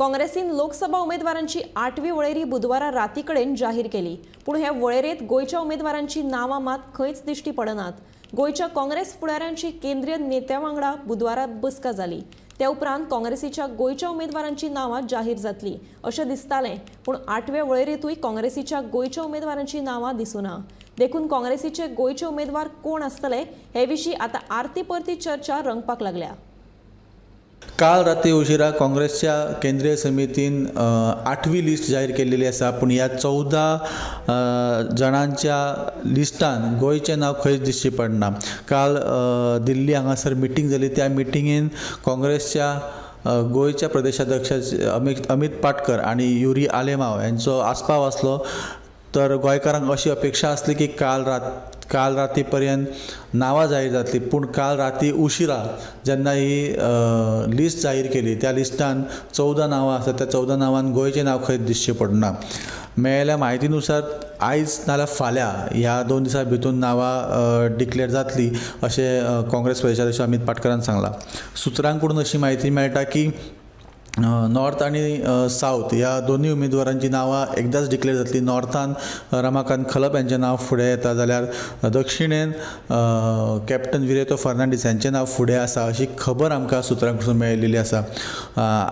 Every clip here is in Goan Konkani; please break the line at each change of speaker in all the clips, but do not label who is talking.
काँग्रेसीन लोकसभा उमेदवारांची 8वी वळेरी बुधवारा राती कडेन जाहीर केली. पूण हे वळेरेंत गोंयच्या उमेदवारांची नांवां मात खंयच दिश्टी पडनात. गोंयच्या काँग्रेस फुडाऱ्यांची केंद्रीय नेत्या वांगडा बुधवारा बसका जाली. त्या उपरांत काँग्रेसीच्या गोंयच्या उमेदवारांची नांवां जाहीर जातली अशें दिसतालें. पूण 8व्या वळेरेंतूय काँग्रेसीच्या गोंयच्या उमेदवारांची नांवां दिसुना. देखून काँग्रेसीचे गोंयचे उमेदवार कोण आसतले हे विशीं आतां आरती परती चर्चा रंगपाक लागल्या.
काल राती उशिरा काँग्रेसच्या केंद्रीय समितीन 8वी लिस्ट जाहीर केलेली आसा. पूण ह्या 14 जाणांच्या लिस्टान गोंयचें नांव खंयच दिश्टी पडना. काल दिल्ली हांगासर मिटींग जाली. त्या मिटिंगेन काँग्रेसच्या गोंयच्या प्रदेशाध्यक्ष अमित पाटकर आनी युरी आलेमाव यांचो आस्पाव आसलो. तर गोंयकारांक अशी अपेक्षा आसली की काल राती पर्यंत नांवां जाहीर जातली. पूण काल राती उशिरा जेन्ना ही लिस्ट जाहीर केली त्या लिस्टान 14 नांवां आसात. त्या 14 नांवान गोंयचें नांव खंयच दिश्टी पडना. मेळिल्ल्या म्हायतीनुसार आयज नाल्यार फाल्यां ह्या 2 दिसां भितून नांवां डिक्लेर जातली अशें काँग्रेस प्रदेशाध्यक्ष अमित पाटकरान सांगलां. सुत्रांकडून अशी म्हायती मेळटा की नॉर्थ आनी सावथ ह्या दोनूय उमेदवारांची नांवां एकदाच डिक्लेर जातली. नॉर्थान रमाकांत खलप यांचें नांव फुडें येता जाल्यार दक्षिणेन कॅप्टन विरेतो फर्नांडीस यांचें नांव फुडें आसा अशी खबर आमकां सुत्रां कडसून मेळिल्ली आसा.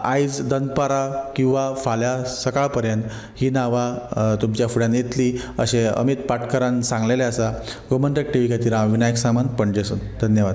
आयज दनपारां किंवा फाल्यां सकाळ पर्यंत ही नांवां तुमच्या फुड्यान येतली अशें अमित पाटकरान सांगलेलें आसा. गोमंतक टीव्ही खातीर हांव विनायक सामंत, पणजेसून. धन्यवाद.